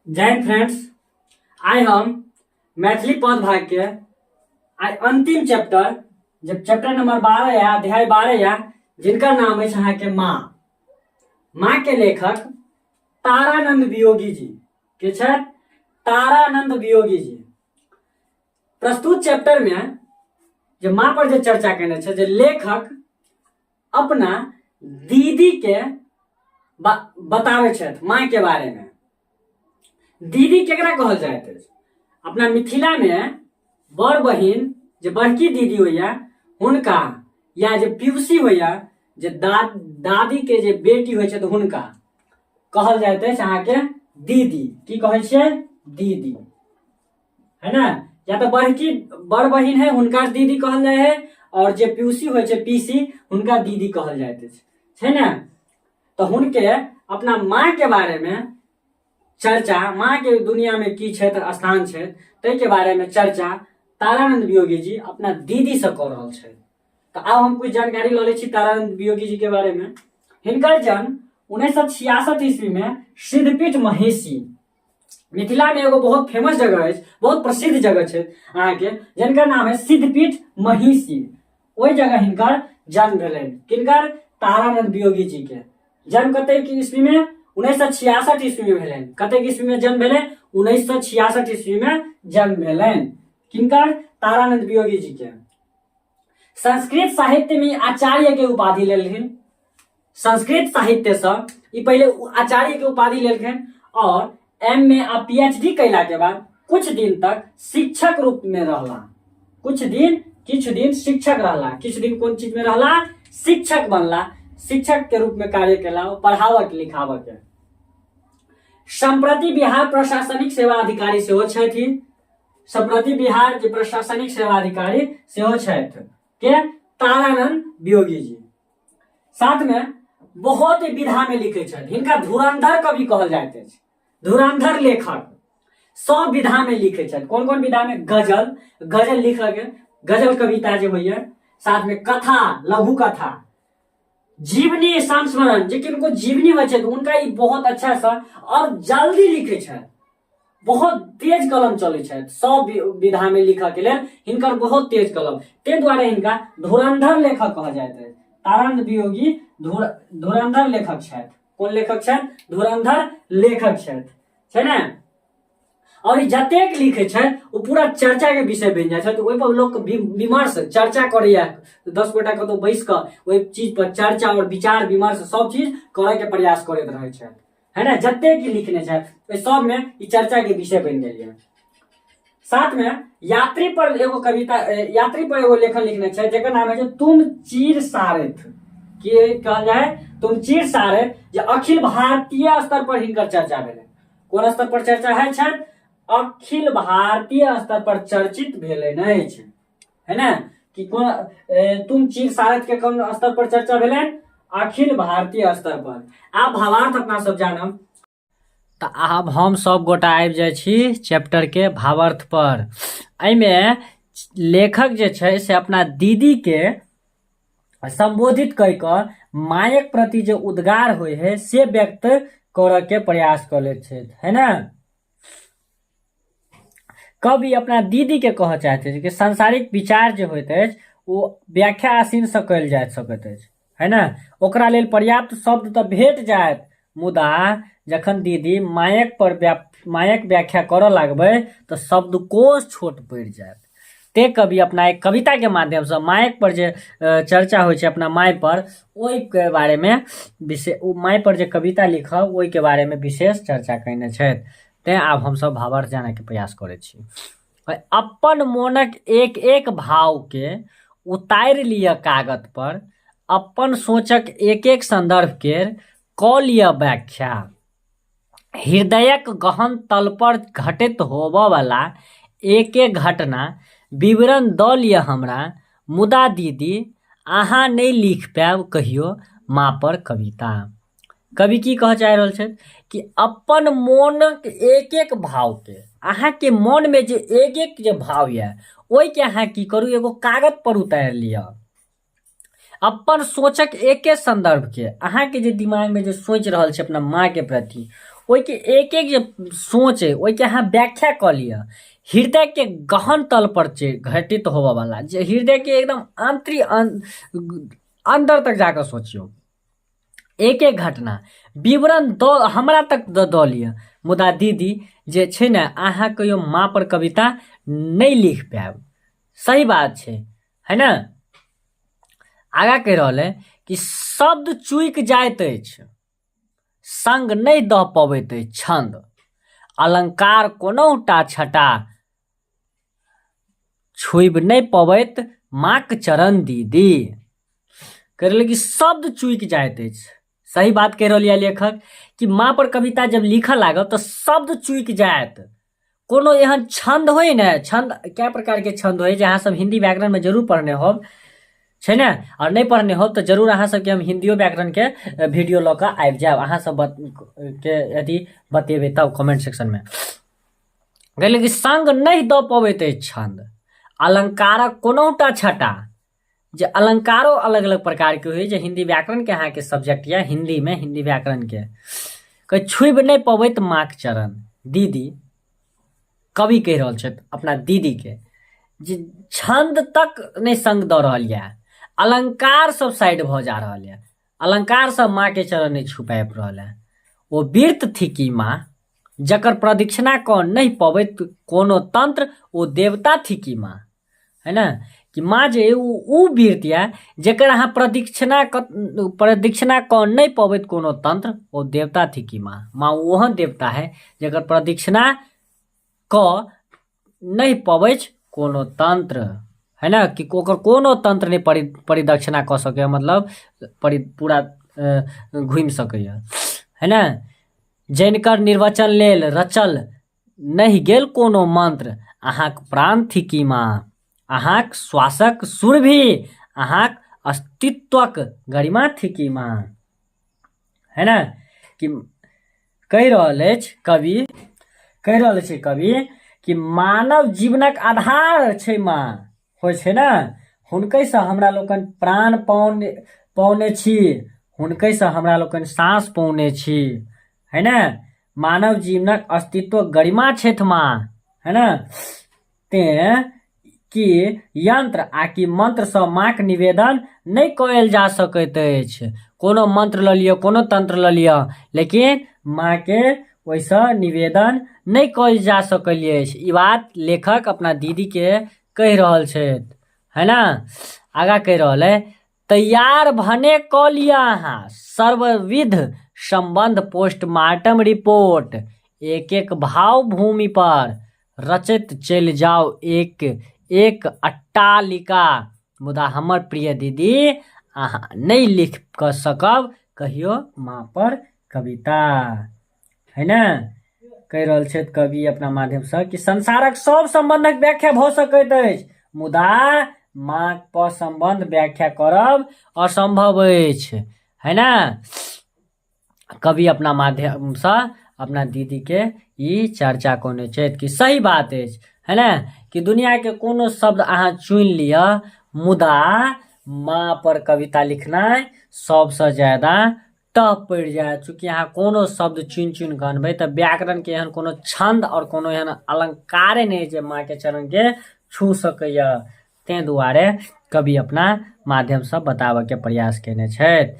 जय हिंद फ्रेंड्स। आइ हम मैथिली पद भाग के आइ अंतिम चैप्टर, जे चैप्टर नंबर 12 या अध्याय 12 या, जिनकर नाम अछि अहाँके माँ। माँ के लेखक तारानंद वियोगी जी के छथि। तारानंद वियोगी जी प्रस्तुत चैप्टर में जे माँ पर जे चर्चा केने छै, जे लेखक अपना दीदी के बताबै छथि माँ के बारे में। दीदी केकरा कहल जाइत अछि? अपना मिथिला में बड़ बहिन, जे बड़की दीदी होइया हुनका, या जे पिउसी होइया, जे दादी के जे बेटी होइ छै, हुनका कहल जाइत अछि अहाँके दीदी। की कहै छियै? दीदी, है ना? या तो बड़की बड़ बहिन है, हुनका दीदी कहल जाय है, और जे पीयूसी होइ छै, पीसी, हुनका दीदी कहल जाइत अछि, छै ने? तऽ हुनके अपना माँ के बारे में चर्चा, माँ के दुनिया में की क्षेत्र स्थान छै, ताहि के बारे में चर्चा तारानंद वियोगी जी अपना दीदी से कऽ रहल छथि। तऽ आब हम कुछ जानकारी लऽ लै छी तारानंद वियोगी जी के बारे में। हिनकर जन्म 1966 ईस्वी में सिद्धपीठ महिषी, मिथिला में एगो बहुत फेमस जगह अछि, बहुत प्रसिद्ध जगह छै अहाँके, जिनकर नाम है सिद्धपीठ महिषी, ओहि जगह हिनकर जन्म भेलनि। किनकर? तारानंद वियोगी जी के जन्म कतेक ईस्वी में? 1966 ईस्वी में भेलनि। कतेक ईस्वी में जन्म भेलै? 1966 ईस्वी में जन्म भेलनि। किनकर? तारानंद वियोगी जी के। संस्कृत साहित्य में आचार्य के उपाधि लेलखिन। संस्कृत साहित्य से ई पहले आचार्य के उपाधि लेलखिन और एम ए आ पी एच डी कैला के बाद कुछ दिन तक शिक्षक रूप में रहला। कुछ दिन, किछु दिन शिक्षक रहला। किछु दिन कोन चीज में रहला? शिक्षक बनला, शिक्षक के रूप में कार्य केला, पढ़ावक लिखावक के। सम्प्रति बिहार प्रशासनिक सेवा अधिकारी सेहो छथि। सम्प्रति बिहार के प्रशासनिक सेवा अधिकारी सेहो छथि के? तारानंद वियोगी जी। साथ में बहुत ही विधा में लिखे छथि। हिनका धुरंधर कवि कहल जाइत अछि, धुरंधर लेखक। सब विधा में लिखे छथि। कोन कोन विधा में? गजल, गजल लिखऽ के, गजल कविता जे होइया, साथ में कथा, लघु कथा, जीवनी, संस्मरण, जे किनको जीवनी होइ छै, हुनका ई बहुत अच्छा से और जल्दी लिखे छथि। बहुत तेज कलम चलै छथि। सब विधा में लिखऽ के लेल हिनकर बहुत तेज कलम, ताहि दुआरे हिनका धुरंधर लेखक कहल जाइत अछि। तारानंद वियोगी धुरंधर लेखक छथि। कोन लेखक छथि? धुरंधर लेखक छथि, छै ने? और ई जतेक लिखै छै, ओ पूरा चर्चा के विषय बनि जाइ छै। तऽ ओहिपर लोक विमर्श चर्चा करैया। 10 गोटा कतौ बैस कऽ ओहि चीज पर चर्चा और विचार विमर्श सब चीज करय के प्रयास करैत रहै छथि, है ना? जतेक ई लिखने छथि, ओहि सबमे ई चर्चा के विषय बनि गेल यऽ। साथ में यात्री पर एगो कविता, यात्री पर एगो लेखन लिखने छै, जेकर नाम है तुम चीर सारथ। की कहल जाय? तुम चीर सारथ, जे अखिल भारतीय स्तर पर हिनकर चर्चा भेलै। कोन स्तर पर चर्चा है छथि? अखिल भारतीय स्तर पर चर्चित भेलनि अछि, है ना? कि कोन तुम चीर सारथ के कोन स्तर पर चर्चा भेलनि? अखिल भारतीय स्तर पर। आब भावार्थ अपना सब जानब। तऽ आब हम सब गोटा आबि जाइ छी चैप्टरके भावार्थ पर। एहिमे लेखक जे छै से अपना दीदीके सम्बोधित कऽ कऽ मायक प्रति जे उद्गार होइ है, से व्यक्त करऽके प्रयास कऽ लैत छथि, है ने? कवि अपना दीदीके कहऽ चाहैत अछि कि सांसारिक विचार जे होइत अछि, ओ व्याख्या आसीनसँ कयल जा सकैत अछि, है ने? ओकरा लेल पर्याप्त शब्द तऽ भेट जायत, मुदा जखन दीदी मायक पर मायक व्याख्या करऽ लागबै, तऽ शब्दकोश छोट पड़ि जायत। ते कवि अपना एक कविताके माध्यमसँ मायक पर जे चर्चा होइ छै, अपना माय पर, ओहिके बारेमे विशेष, ओ माय पर जे कविता लिखब, ओहिके बारेमे विशेष चर्चा कयने छथि। तेँ आब हमसभ भावार्थ जानयके प्रयास करै छी। अपन मोनक एक एक भावके उतारि लिअ कागत पर, अपन सोचक एक एक सन्दर्भके कऽ लिअ व्याख्या, हृदयक गहन तल पर घटित होबऽवला एक एक घटना विवरण दऽ लिअ हमरा, मुदा दीदी, अहाँ नहि लिख पायब कहियो माँ पर कविता। कवि की कहऽ चाहि रहल छथि कि अपन मोनक एक एक भावके, अहाँके मोनमे जे एक एक जे भाव यऽ, ओहिके अहाँ की करू? एगो कागत पर उतारि लिअ। अपन सोचक एके सन्दर्भके, अहाँके जे दिमागमे जे सोचि रहल छी अपना माँके प्रति, ओहिके एक एक जे सोच अइ ओहिके अहाँ व्याख्या कऽ लिअ। हृदयके गहन तल पर घटित होबऽवला जे हृदयके एकदम आंतरिक अन्दर तक जाकऽ सोचियौ, एक एक घटना विवरण दऽ हमरा तक दऽ लिअ, मुदा दीदी जे छै ने अहाँ कहियो माँ पर कविता नहि लिख पायब। सही बात छै, है ने? आगाँ कहि रहल है कि शब्द चूकि जाइत अछि, संग नहि दऽ पबैत अछि छन्द, अलङ्कार कोनहुटा छटा छुबि नहि पबैत माँक चरण दीदी। कहि रहल कि शब्द चूकि जाइत अछि। सही बात कहि रहल यऽ लेखक कि माँ पर कविता जब लिखऽ लागब तऽ शब्द चूकि जायत। कोनो एहन छन्द होइ ने, छन्द कए प्रकारके छन्द होइ जे अहाँ सब हिन्दी व्याकरणमे जरूर पढ़ने होब, छै ने? आओर नहि पढ़ने होब तऽ जरूर अहाँ सबके हम हिन्दियो व्याकरणके वीडियो लऽ कऽ आबि जायब, अहाँ सब के यदि बतेबै तब कमेंट सेक्शनमे। कहलियै कि संग नहि दऽ पबैत अछि छन्द, अलङ्कारक कोनोटा छटा, जे अलङ्कारो अलग अलग प्रकारके होइ जे हिन्दी व्याकरणके अहाँके सब्जेक्ट यऽ हिन्दीमे, हिन्दी व्याकरणके कहै छुबि नहि पबैत माँक चरण दीदी। कवि कहि रहल छथि अपना दीदीके जे छन्द तक नहि संग दऽ रहल यऽ, अलङ्कार सब साइड भऽ जा रहल यऽ, अलङ्कार सब माँके चरण नहि छू पाबि रहल यऽ। ओ वृत्त थिकी माँ जकर प्रदक्षिणा कऽ नहि पबैत कोनो तंत्र, ओ देवता थिकी माँ, है ने? कि माँ जे ओ वृत्त यऽ जकर अहाँ प्रदक्षिणा कऽ नहि पबैत कोनो तंत्र, ओ देवता थिकी माँ। माँ ओहन देवता है जकर प्रदक्षिणा कऽ नहि पबैछ कोनो तंत्र, है ने? कि ओकर कोनो तंत्र नहि परिदक्षिणा कऽ सकैए, मतलब पूरा घुमि सकैए, है ने? जनिकर निर्वचन लेल रचल नहि गेल कोनो मंत्र, अहाँक प्राण थिकी माँ, अहाँक श्वासक सुरभि, अहाँक अस्तित्वक गरिमा थिकी माँ, है ने? कि कहि रहल अछि कवि, कहि रहल अछि कवि कि मानव जीवनक आधार छै माँ, होइ छै ने? हुनकहिसँ हमरा लोकनि प्राण पौने छी, हुनकहिसँ हमरा लोकनि साँस पौने छी, है ने? मानव जीवनक अस्तित्व गरिमा छथि माँ, है ने? तेँ कि यंत्र आ कि मंत्रसँ माँक निवेदन नहि कयल जा सकैत अछि। कोनो मंत्र लऽ लिअ, कोनो तंत्र लऽ लिअ, लेकिन माँके ओहिसँ निवेदन नहि कयल जा सकल अछि। ई बात लेखक अपना दीदीके कहि रहल छथि, है ने? आगाँ कहि रहल अइ, तैयार भने कऽ लिअ अहाँ सर्वविध सम्बन्ध पोस्टमार्टम रिपोर्ट, एक एक भाव भूमि पर रचैत चलि जाउ एक एक अट्टालिका, मुदा हमर प्रिय दीदी अहाँ नहि लिख कऽ सकब कहियो माँ पर कविता, है ने? कहि रहल छथि कवि अपना माध्यमसँ कि संसारक सब सम्बन्धक व्याख्या भऽ सकैत अछि, मुदा माँ पर सम्बन्ध व्याख्या करब असम्भव अछि, है ने? कवि अपना माध्यमसँ अपना दीदीके ई चर्चा कयने छथि कि सही बात अछि, है ने? कि दुनिआके कोनो शब्द अहाँ चुनि लिअ, मुदा माँ पर कविता लिखनाइ सबसँ ज्यादा टफ पड़ि जायत। चूँकि अहाँ कोनो शब्द चुनि चुनि कऽ अनबै तऽ व्याकरणके एहन कोनो छन्द आओर कोनो एहन अलङ्कारे नहि जे माँके चरणके छू सकैए। ताहि दुआरे कवि अपना माध्यमसँ बताबऽके प्रयास कयने छथि।